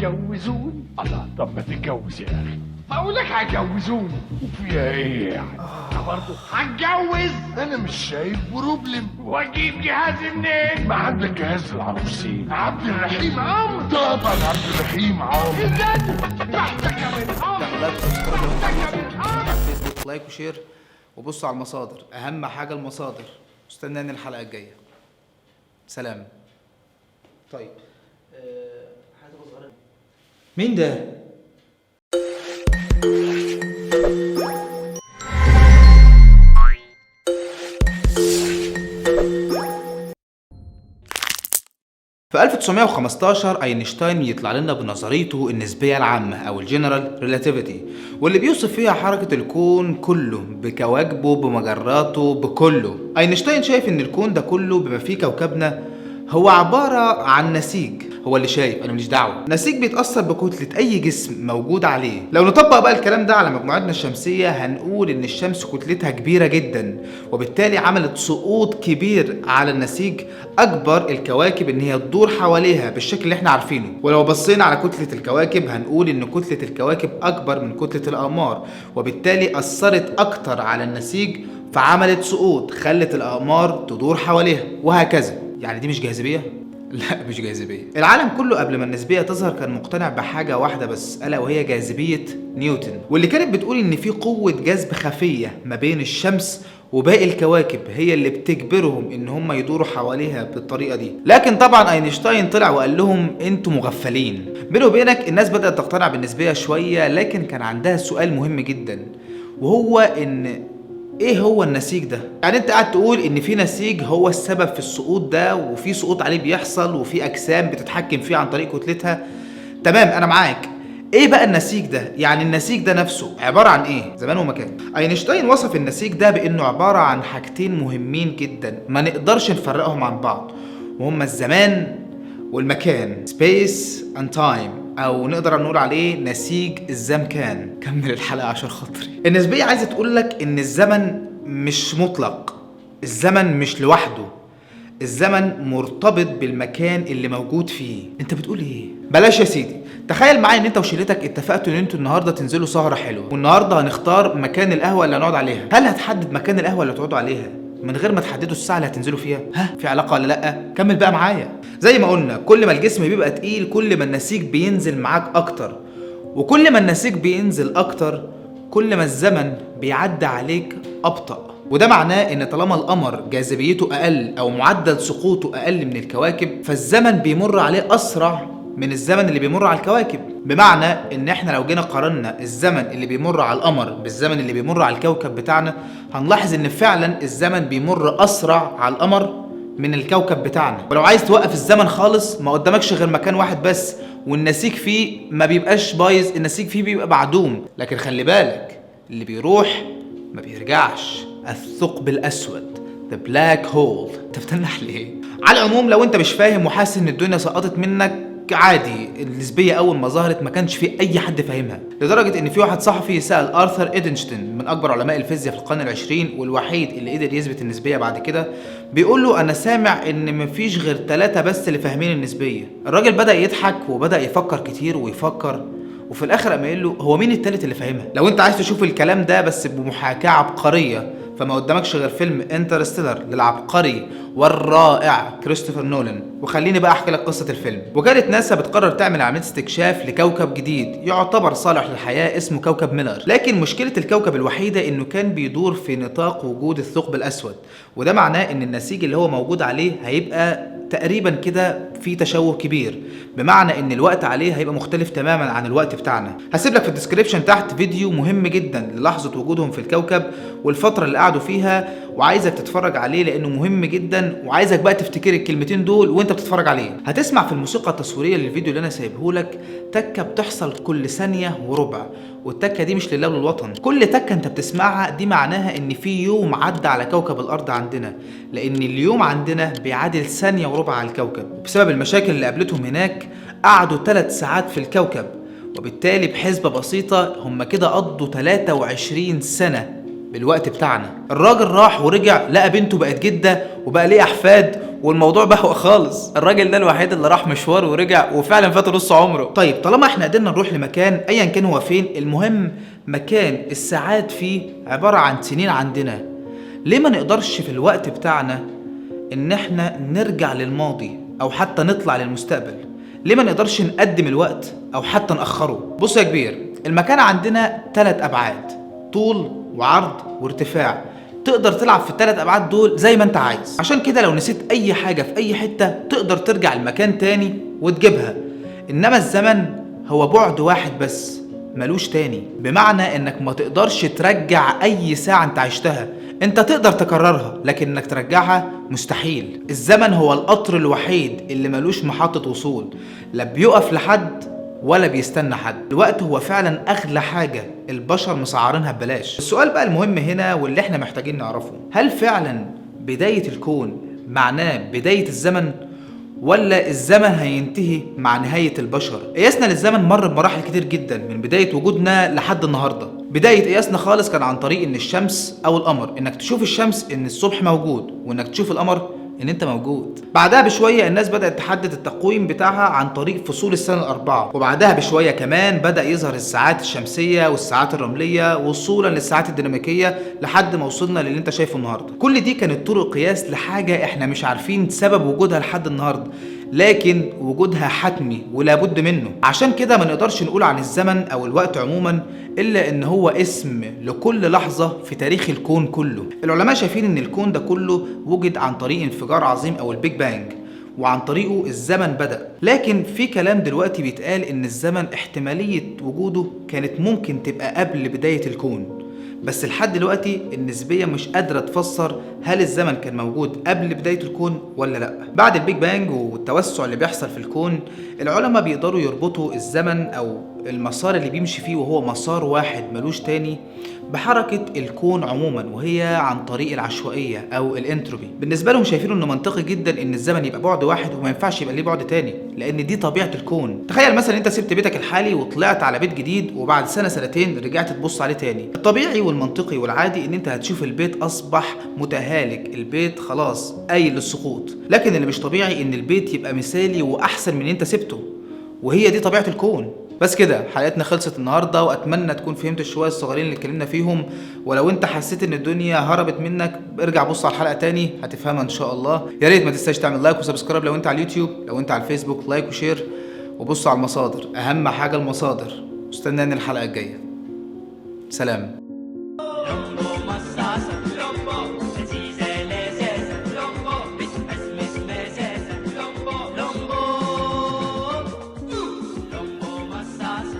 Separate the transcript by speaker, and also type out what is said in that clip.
Speaker 1: هيجوزوني.
Speaker 2: الله، طب ما تتجوز يا اخي.
Speaker 1: بقول لك هيجوزوني.
Speaker 2: وفيها ايه يعني؟
Speaker 1: برضه هتجوز.
Speaker 2: انا مش شايف problem.
Speaker 1: واجيب جهازي منين؟
Speaker 2: ما عندك جهاز العروسين.
Speaker 1: عبد الرحيم عمرو.
Speaker 2: طبعا عبد الرحيم عمرو.
Speaker 1: اذا بحتك من عمرو، بحتك من عمرو.
Speaker 3: فيسبوك like و share، وبصوا على المصادر، اهم حاجة المصادر. استناني الحلقة الجاية. سلام. طيب حاجة صغيرة. مين ده؟ في 1915 اينشتاين يطلع لنا بنظريته النسبية العامة او ال general relativity، واللي بيوصف فيها حركة الكون كله بكواكبه بمجراته بكله. اينشتاين شايف ان الكون ده كله بما فيه كوكبنا هو عبارة عن نسيج، هو اللي شايف، انا ماليش دعوة، نسيج بيتأثر بكتلة اي جسم موجود عليه. لو نطبق بقى الكلام ده على مجموعتنا الشمسية هنقول ان الشمس كتلتها كبيرة جدا، وبالتالي عملت سقوط كبير على النسيج اكبر الكواكب ان هي تدور حواليها بالشكل اللي احنا عارفينه. ولو بصينا على كتلة الكواكب هنقول ان كتلة الكواكب اكبر من كتلة الاقمار، وبالتالي اثرت اكتر على النسيج فعملت سقوط خلت الاقمار تدور حواليها وهكذا. يعني دي مش جاذبية؟ لا مش جاذبية. العالم كله قبل ما النسبية تظهر كان مقتنع بحاجة واحدة بس، ألا وهي جاذبية نيوتن، واللي كانت بتقول إن في قوة جذب خفية ما بين الشمس وباقي الكواكب هي اللي بتجبرهم إن هم يدوروا حواليها بالطريقة دي. لكن طبعا أينشتاين طلع وقال لهم أنتوا مغفلين. بيني وبينك الناس بدأت تقتنع بالنسبية شوية، لكن كان عندها سؤال مهم جدا، وهو إن ايه هو النسيج ده؟ يعني انت قاعد تقول ان في نسيج هو السبب في السقوط ده، وفي سقوط عليه بيحصل، وفي اجسام بتتحكم فيه عن طريق كتلتها. تمام، انا معاك. ايه بقى النسيج ده؟ يعني النسيج ده نفسه عبارة عن ايه؟ زمان ومكان. اينشتاين وصف النسيج ده بانه عبارة عن حاجتين مهمين جدا ما نقدرش نفرقهم عن بعض، وهما الزمان والمكان، space and time، او نقدر نقول عليه نسيج الزمكان. كمل الحلقة عشان خاطري. النسبية عايزة تقول لك ان الزمن مش مطلق، الزمن مش لوحده، الزمن مرتبط بالمكان اللي موجود فيه. انت بتقول ايه؟ بلاش يا سيدي. تخيل معايا ان انت وشلتك اتفقتوا ان انتوا النهارده تنزلوا سهرة حلوة، والنهارده هنختار مكان القهوة اللي هنقعد عليها. هل هتحدد مكان القهوة اللي هتقعدوا عليها من غير ما تحددوا الساعة اللي هتنزلوا فيها؟ ها، في علاقة ولا لأ؟ كمل بقى معايا. زي ما قلنا، كل ما الجسم بيبقى تقيل كل ما النسيج بينزل معاك أكتر، وكل ما النسيج بينزل أكتر كل ما الزمن بيعدي عليك أبطأ. وده معناه إن طالما القمر جاذبيته أقل أو معدل سقوطه أقل من الكواكب، فالزمن بيمر عليه أسرع من الزمن اللي بيمر على الكواكب. بمعنى إن إحنا لو جينا قارنا الزمن اللي بيمر على القمر بالزمن اللي بيمر على الكوكب بتاعنا، هنلاحظ إن فعلا الزمن بيمر أسرع على القمر من الكوكب بتاعنا. ولو عايز توقف الزمن خالص ما قدامكش غير مكان واحد بس، والنسيج فيه ما بيبقاش بايظ، النسيج فيه بيبقى معدوم. لكن خلي بالك، اللي بيروح ما بيرجعش. الثقب الأسود، the black hole. انت بتنح ليه؟ على العموم لو انت مش فاهم وحاسس ان الدنيا سقطت منك، عادي. النسبية أول ما ظهرت ما كانش في أي حد فاهمها، لدرجة إن في واحد صحفي سأل آرثر إيدنشتين من أكبر علماء الفيزياء في القرن العشرين والوحيد اللي قدر يثبت النسبية بعد كده، بيقول له أنا سامع إن مفيش غير 3 بس اللي فاهمين النسبية. الراجل بدأ يضحك وبدأ يفكر كتير ويفكر، وفي الآخر قام قايل له هو مين التالت اللي فاهمها؟ لو أنت عايز تشوف الكلام ده بس بمحاكاة عبقرية، فما قدامكش غير فيلم انترستيلر للعبقري والرائع كريستوفر نولان. وخليني بقى احكي لك قصة الفيلم. وكالة ناسا بتقرر تعمل عملية استكشاف لكوكب جديد يعتبر صالح للحياة اسمه كوكب ميلر. لكن مشكلة الكوكب الوحيدة انه كان بيدور في نطاق وجود الثقب الاسود، وده معناه ان النسيج اللي هو موجود عليه هيبقى تقريبا كده في تشوه كبير، بمعنى ان الوقت عليه هيبقى مختلف تماما عن الوقت بتاعنا. هسيب لك في ال description تحت فيديو مهم جدا للحظة وجودهم في الكوكب والفترة اللي قعدوا فيها، وعايزك تتفرج عليه لانه مهم جدا، وعايزك بقى تفتكر الكلمتين دول وانت بتتفرج عليه. هتسمع في الموسيقى التصويرية للفيديو اللي انا سايبه لك تكة بتحصل كل ثانية وربع، والتكة دي مش لله وللوطن. كل تكة انت بتسمعها دي معناها ان في يوم عدى على كوكب الارض عندنا، لان اليوم عندنا بيعادل ثانية وربع على الكوكب. وبسبب المشاكل اللي قابلتهم هناك قعدوا 3 ساعات في الكوكب، وبالتالي بحسبة بسيطة هم كده قضوا 23 سنة بالوقت بتاعنا. الراجل راح ورجع لقى بنته بقت جدة وبقى ليه أحفاد، والموضوع بهوى خالص. الراجل ده الوحيد اللي راح مشوار ورجع وفعلا فات نص عمره. طيب طالما احنا قدرنا نروح لمكان ايا كان هو فين، المهم مكان الساعات فيه عبارة عن سنين عندنا، ليه ما نقدرش في الوقت بتاعنا ان احنا نرجع للماضي او حتى نطلع للمستقبل؟ ليه ما نقدرش نقدم الوقت او حتى نأخره؟ بص يا كبير، المكان عندنا 3 ابعاد، طول وعرض وارتفاع، تقدر تلعب في ال3 ابعاد دول زي ما انت عايز. عشان كده لو نسيت اي حاجة في اي حتة تقدر ترجع المكان تاني وتجيبها. انما الزمن هو بعد واحد بس ملوش تاني، بمعنى انك ما تقدرش ترجع اي ساعة انت عشتها، انت تقدر تكررها لكن انك ترجعها مستحيل. الزمن هو القطر الوحيد اللي ملوش محطة وصول، لا بيقف لحد ولا بيستنى حد. الوقت هو فعلا اغلى حاجة البشر مسعرينها ببلاش. السؤال بقى المهم هنا واللي احنا محتاجين نعرفه، هل فعلا بداية الكون معناه بداية الزمن، ولا الزمن هينتهي مع نهاية البشر؟ قياسنا للزمن مر بمراحل كتير جدا من بداية وجودنا لحد النهاردة. بداية قياسنا خالص كان عن طريق ان الشمس او القمر، انك تشوف الشمس ان الصبح موجود، وانك تشوف القمر ان انت موجود. بعدها بشوية الناس بدأت تحدد التقويم بتاعها عن طريق فصول السنة ال4، وبعدها بشوية كمان بدأ يظهر الساعات الشمسية والساعات الرملية وصولا للساعات الديناميكية لحد ما وصلنا للي انت شايفه النهاردة. كل دي كانت طرق قياس لحاجة احنا مش عارفين سبب وجودها لحد النهاردة، لكن وجودها حتمي ولا بد منه. عشان كده ما نقدرش نقول عن الزمن او الوقت عموما الا ان هو اسم لكل لحظة في تاريخ الكون كله. العلماء شايفين ان الكون ده كله وجد عن طريق انفجار عظيم او ال Big Bang، وعن طريقه الزمن بدأ. لكن في كلام دلوقتي بيتقال ان الزمن احتمالية وجوده كانت ممكن تبقى قبل بداية الكون، بس لحد دلوقتي النسبية مش قادرة تفسر هل الزمن كان موجود قبل بداية الكون ولا لا. بعد ال Big Bang والتوسع اللي بيحصل في الكون، العلماء بيقدروا يربطوا الزمن او المسار اللي بيمشي فيه، وهو مسار واحد ملوش تاني، بحركة الكون عموما، وهي عن طريق العشوائية او الانتروبي. بالنسبة لهم شايفين انه منطقي جدا ان الزمن يبقى بعد واحد وما ينفعش يبقى ليه بعد تاني، لان دي طبيعة الكون. تخيل مثلا انت سبت بيتك الحالي وطلعت على بيت جديد، وبعد سنة سنتين رجعت تبص عليه تاني. الطبيعي والمنطقي والعادي ان انت هتشوف البيت اصبح متهالك، البيت خلاص قايل للسقوط. لكن اللي مش طبيعي ان البيت يبقى مثالي واحسن من اللي انت سبته، وهي دي طبيعة الكون. بس كده حلقتنا خلصت النهارده، واتمنى تكون فهمت الشويه الصغيرين اللي اتكلمنا فيهم. ولو انت حسيت ان الدنيا هربت منك ارجع بص على الحلقة تاني هتفهمها ان شاء الله. يا ريت ما تنساش تعمل like و subscribe لو انت على اليوتيوب، لو انت على الفيسبوك like و share، وبص على المصادر، اهم حاجة المصادر. استناني الحلقة الجاية. سلام.